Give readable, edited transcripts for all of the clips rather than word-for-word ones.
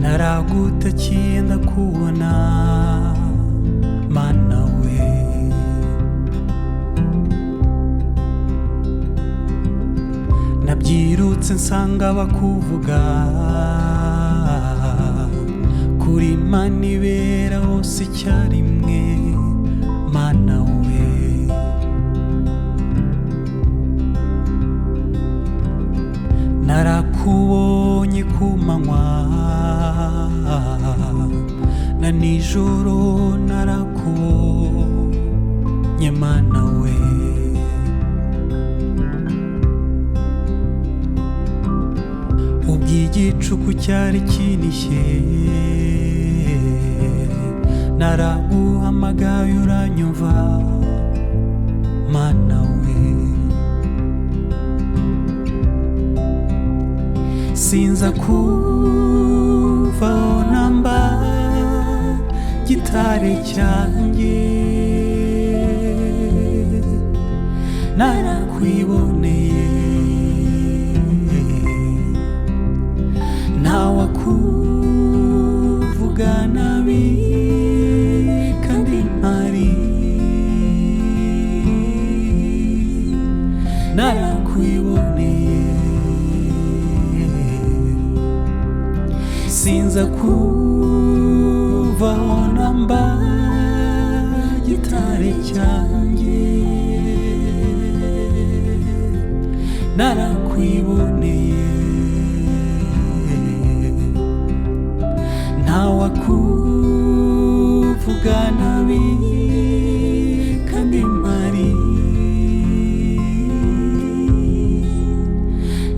Naragutakiye ndakubona Mana we. Nabyirutse nsanga bakuvuga kuri Mana ibera hose icyarimwe Mana we. Narakubonye ku manywa na nijoro, narakubonye Mana we. Ubwo igicuku cyari kinishye naraguhamagaye uranyumva Mana we. Sinza kuvaho namba gitare cyanjye, narakwiboneye. Ntawakuvuga nabi kandi mpari, narakwiboneye. Sinza kuvaho namba gitare cyanjye, narakwiboneye. Ntawakuvuga nabi kandi mpari,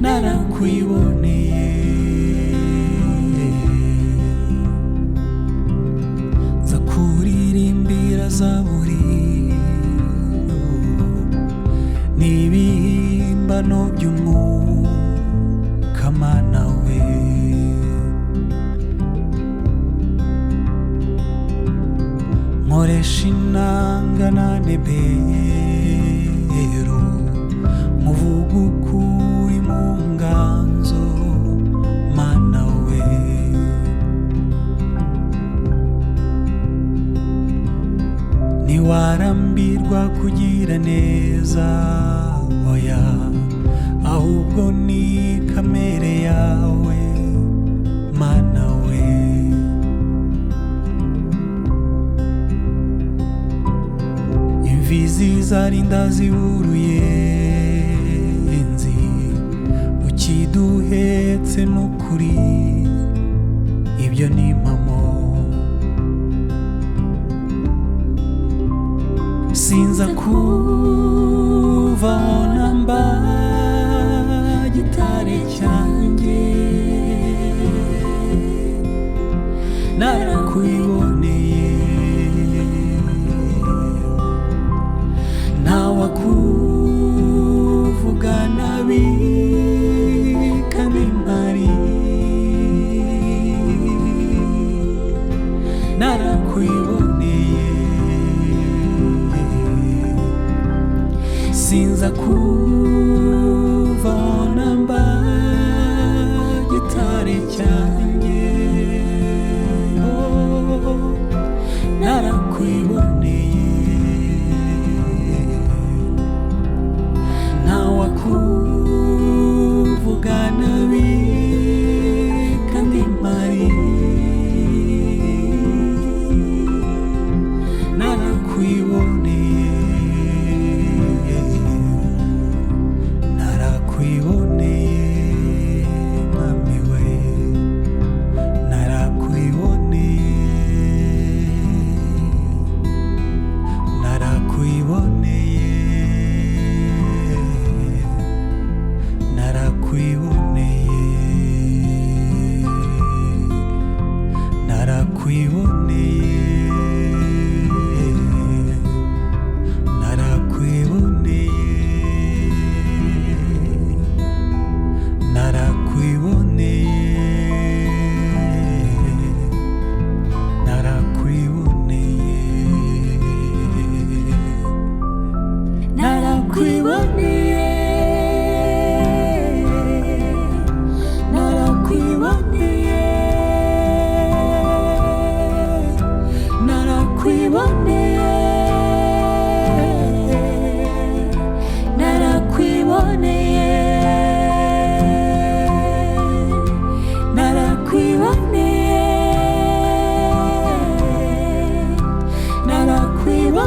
narakwiboneye. Nza kuririmbira zaburi n'ibihimbano by'umwuka Mana we. Nkoresha inanga na nebero muvuga ukuri mu nganzo Mana we. Ntiwarambirwa kugira neza oya, ahubwo ni kamere yawe Mana we. Imfizi zari ndaziburuye nzi ukiduhetse n'ukuri, ibyo ni impamo. Sinza kuvaho namba gitare cyanjye, narakwiboneye. Ntawakuvuga nabi kandi mpari, narakwiboneye. Sinza kuvaho namba gitare cyanjye, oh, narakwiboneye. Ntawakuvuga nabi kandi mpari, narakwiboneye. Narakwiboneye Mwami we, narakwiboneye, narakwiboneye, narakwiboneye, narakwiboneye, narakwiboneye, narakwiboneye, narakwiboneye, Narakwiboneye, narakwiboneye.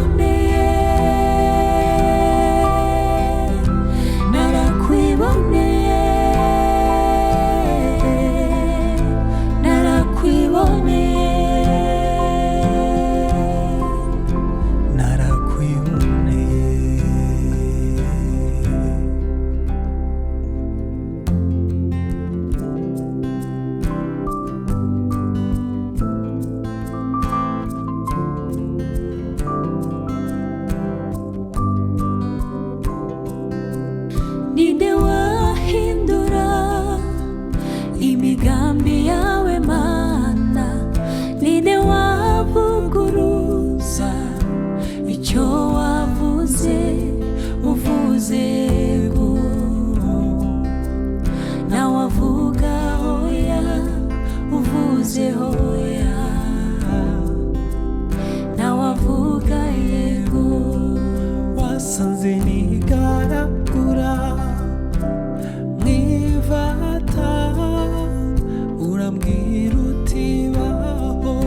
Narakwiboneye, narakwiboneye, narakwiboneye. Narakwiboneye. Ninde wahindura imigambi yawe Mana? Ninde wavuguruza icyo wavuze? Uvuze ngo nawe avuga hoya, uvuze hoya, nawe avuga yego. Wasanze nigaragura mwivata, urambwira uti baho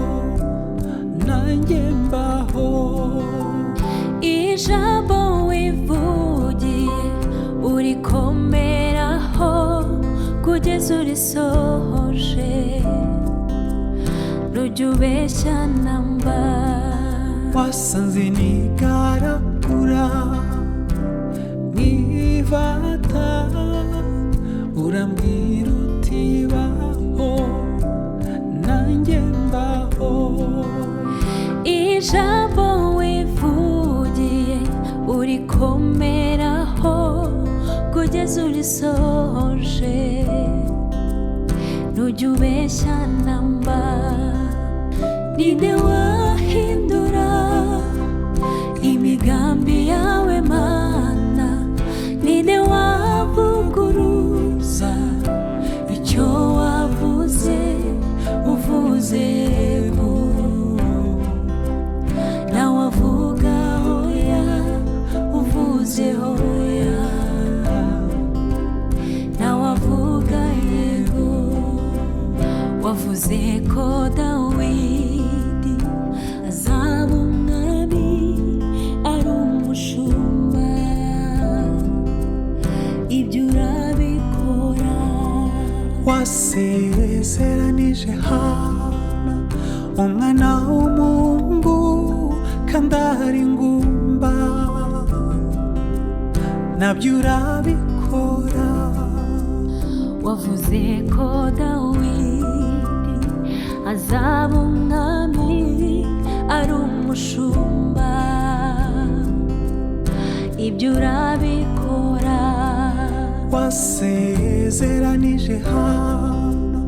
nanjye mbaho. Ijambo wivugiye urikomeraho kugeza urisohoje, nujya ubeshya namba. Wasanze nigaragura mwivata, urambwira uti baho nanjye mbaho. Ijambo wivugiye urikomeraho kugeza urisohoje, nujya ubeshya namba. Ninde wahindura imigambi yawe Mana? Ninde wavuguruza icyo wavuze? Uvuze ngo nawe avuga hoya, uvuze hoya, nawe avuga yego. Wavuze ko Dawidi azaba umwami ari umushumba, ibyo urabikora. Wasezeranije Hana umwana w'umuhungu kandi ari ingumba, nabyo urabikora. Wavuze ko Dawidi azaba umwami ari umushumba, ibyo urabikora. Wasezeranije Hana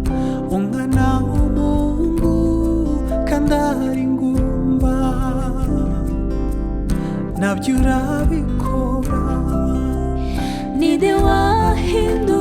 umwana w'umuhungu kandi ari ingumba, nabyo urabikora. Ninde wahindura